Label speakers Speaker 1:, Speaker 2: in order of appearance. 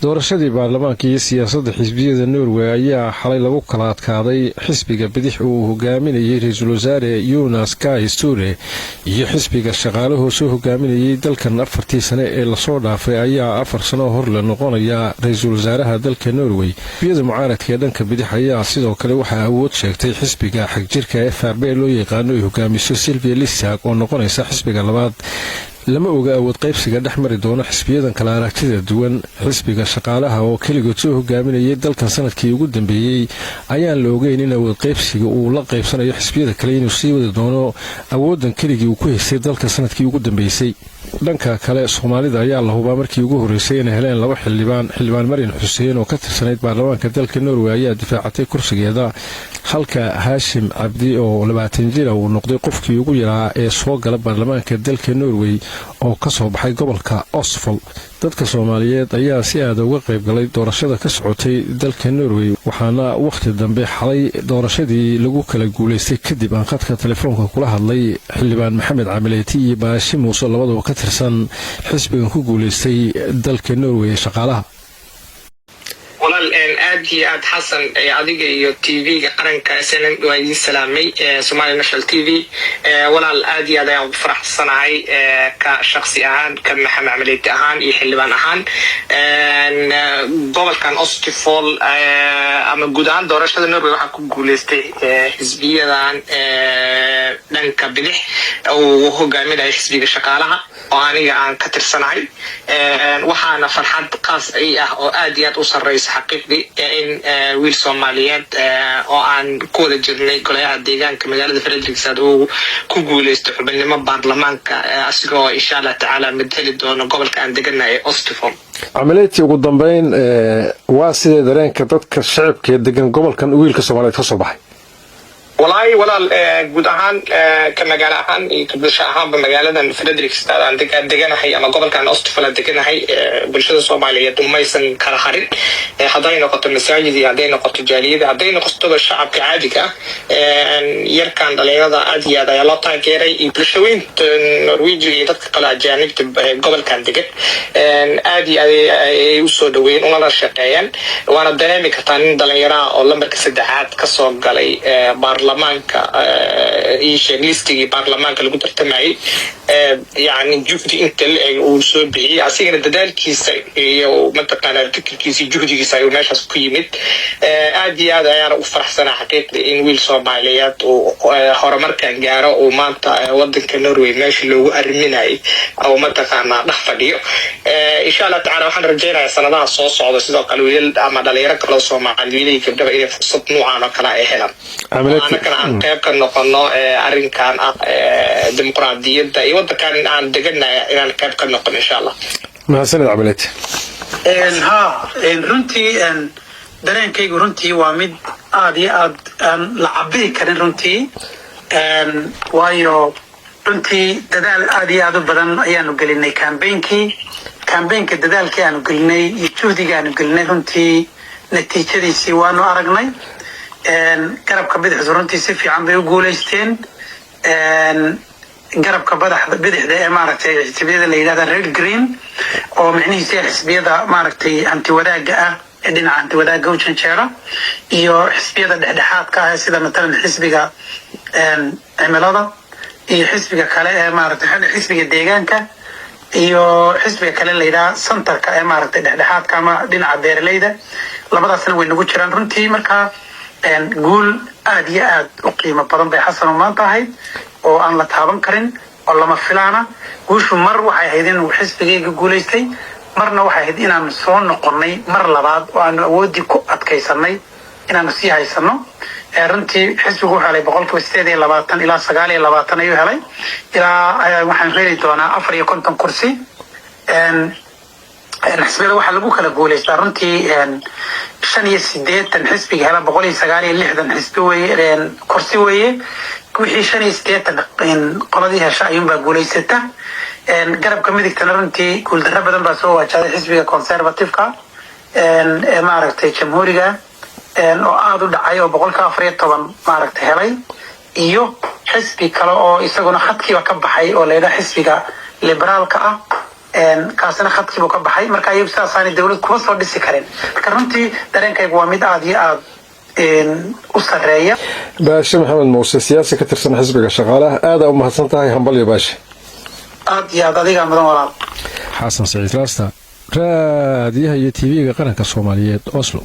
Speaker 1: Doorashadii baarlamaanka iyo siyaasadda xisbiyada Norway ayaa xalay lagu kala adkaaday. Xisbiga bidix uu hogaaminayay ra-iisul wasaare Jonas Gahr Støre iyo xisbiga shaqaalahoo soo hogaaminayay dalkan 4-tii sane ee lasoo dhaafay ayaa 4 sano hor la noqonaya ra-iisul wasaaraha dalka Norway. Xisbiyada mucaaradka ee dhanka bidix ayaa sidoo kale waxaa awood sheegtay xisbiga xagjirka FrP loo yaqaano ay hogaamiso Sylvi Listhaug oo noqonaysa xisbiga labaad. Lama oga awood qaybsiga dhex mari doono xisbiyadan kala aragtida duwan. Xisbiga shaqaalaha oo keligood soo hogaaminayay dalkan sanadkii ugu dambeeyey ayaan la ogeyn in awood qaybsiga uu la qaybsanayo xisbiyada kale, inuu sii wadi doono awoodan keligii uu ku haystay dalka sanadkii ugu dambeysay. Dhanka kale, Soomaalida ayaa la hubaa markii ugu horreysay inay heleen laba xildhibaan. Xildhibaan Marin Xuseen oo ka tirsanayd baarlamaanka dalka Norway ayaa difaacatay kursigeeda, halka Haashim Cabdi oo 20 jira uu noqday qofkii ugu yaraa ee soo gala baarlamaanka dalka Norway oo ka soo baxay gobolka Østfold. Dadka Soomaaliyeed ayaa si aada uga qayb galay doorashada ka socotay dalka Norway, waxaana wakhti dambe xalay doorashadii lagu kala guulaystay kadib aan khadka telefoonka kula hadlay xildhibaan Maxamed Camileeti iyo Baashi Muuse, labadaba ka tirsan xisbigan ku guulaystay dalka Norway ee shaqaalaha.
Speaker 2: Walaal, aad iyo aad, Xasan, adiga iyo TV-ga qaranka SNN waa idiin salaamay, Somali National TV. Walaal, aad iyo aad ayaan ugu faraxsanahay ka shaksi ahaan, ka Maxamed Camaleeti ahaan iyo xildhibaan ahaan. Gobolkan Østfold ama guud ahaan doorashada Norway waxaa ku guuleystay xisbiyadan dhanka bidix uu hogaaminaya xisbiga shaqaalaha oo aniga aan ka tirsanahay. Waxaana farxad qaas i ah oo aad iyo aad u sarreysa xaqiiqdii in wiil Soomaaliyeed oo aan ku wada jirnay golayaha deegaanka magaalada Fredrikstad uu ku guuleysto xubinimo baarlamaanka, asigoo insha Allah tacaala matali doono gobolka aan deganahay ee Østfold.
Speaker 1: Camaleeti, ugu dambeyn, waa sidee dareenka dadka shacibka ee degan gobolkan wiilka Soomaaliyeed ka soo baxay?
Speaker 2: Walaahi walaal, guud ahaan ka magaalo ahaan iyo ka bulsho ahaanba magaaladan Fredrikstad aan deganahay ama gobolkan Østfold aan deganahay, bulshada Soomaaliyeed umaysan kala harin, hadday noqoto masaajid iyo hadday noqoto jaaliyada, hadday noqotoba shacabka caadiga ah. Yarkan dhalinyarada aad iyo aad ayaa loo taageeray iyo bulshaweynta Norwejiga iyo dadka kale ajaanibta gobolkan degan aad iyo aad ay usoo dhaweeyeen unala shaqeeyeen. Waana dareemi kartaa nin dhalinyaraha oo lambarka saddexaad kasoo galay baarlamaanka, iisheeg, listigii baarlamaanka lagu tartamayay, yani juhdi inta la eg uu soo bixiyey, asigana dadaalkiisa iyo mataqaanaa fikirkiisa iyo juhdigiisa ayuu meeshaas ku yimid. Aad iyo aad ayaana u faraxsanaa xaqiiqdii in wiil Soomaaliyeed uu horumarkan gaaro, uu maanta wadanka Norway meesha loogu arriminayay oo mataqaanaa dhex fadhiyo. Insha Allah tacala waxaan rajaynayaa sanadaha soo socda sidoo kale wiilal ama dhalinyaro kaloo Soomaali, wiilal gabdhaba, inay fursad nuucan oo kale ay helaan, anagana aan qayb ka noqono arrinkan ah dimuqraadiyadda iyo wadankan aan deganahay inaan qayb ka noqono insha Allah.
Speaker 1: Mahadsanid, Camaleeti.
Speaker 3: Ha, runtii dareenkaygu runtii waa mid aada iyo aad aan la cabiri karin runtii, waayo runtii dadaal aada iyo aada u badan ayaanu gelinay campaignkii. Campaignka dadaalkii aanu gelinay iyo juhdiga aanu gelinay runtii natiijadiisii waanu aragnay. Garabka bidixdu runtii si fiican bay u guulaysteen. Garabka badaxda bidixda ee maaragtay xisbiyada la yidhahda red green, oo micnihiisa xisbiyada maaragtay hanti wadaagga ah ee dhinaca hanti wadaagga u janjeera, iyo xisbiyada dhexdhexaadka ah sida matalan xisbiga cimilada iyo xisbiga kale ee maaragtay xisbiga deegaanka iyo xisbiga kale la yidhaha centerka ee maaragtay dhexdhexaadka ama dhinaca beeralayda, labadaasna way nagu jiraan runtii. Markaa guul aada iyo aad u qiimo badan bay, Xasan, oo maanta ahayd oo aan la taaban karin oo lama filaana. Guushu mar waxay ahayd inuu xisbigayga guulaystay, marna waxay ahayd inaanu soo noqonnay mar labaad oo aanu awooddii ku adkaysanay inaanu sii haysano. Runtii xisbigu wuxuu helay 28% ilaa 29 ayuu helay. Ilaa waxaan heli doonaa 54 kursi. Xisbiyada waxaa lagu kala guulaystaa runtii 85 xisbiga hela 169 xisbi weye, kursi weeye. Wixii 85 qoladii hesha ayuunbaa guulaysata. Garabka midigtana runtii guuldarro badan baa soo waajahday xisbiga conservative-ka ee maaragtay jamhuuriga oo aada u dhacay oo 14% maaragtay helay, iyo xisbi kale oo isaguna khadkiiba ka baxay oo la yidhaha xisbiga liberaalka ah. Kaasina khadkiibuu ka baxay. Marka iyagu sidaasaanay dowlad kuma soo dhisi karin. Marka runtii dareenkaygu waa mid aada iyo aada u sareeya.
Speaker 1: Baashe Maxamed Muuse, siyaasi ka tirsan xisbiga Shaqaalaha, aadaa u mahadsan tahay. Hambalyo, Baashe.
Speaker 3: Aad iyo aad, adigaa mudan, walaal.
Speaker 1: Xasan Saciid Raasta, Raadiyaha iyo TV-ga Qaranka Soomaaliyeed, Oslo.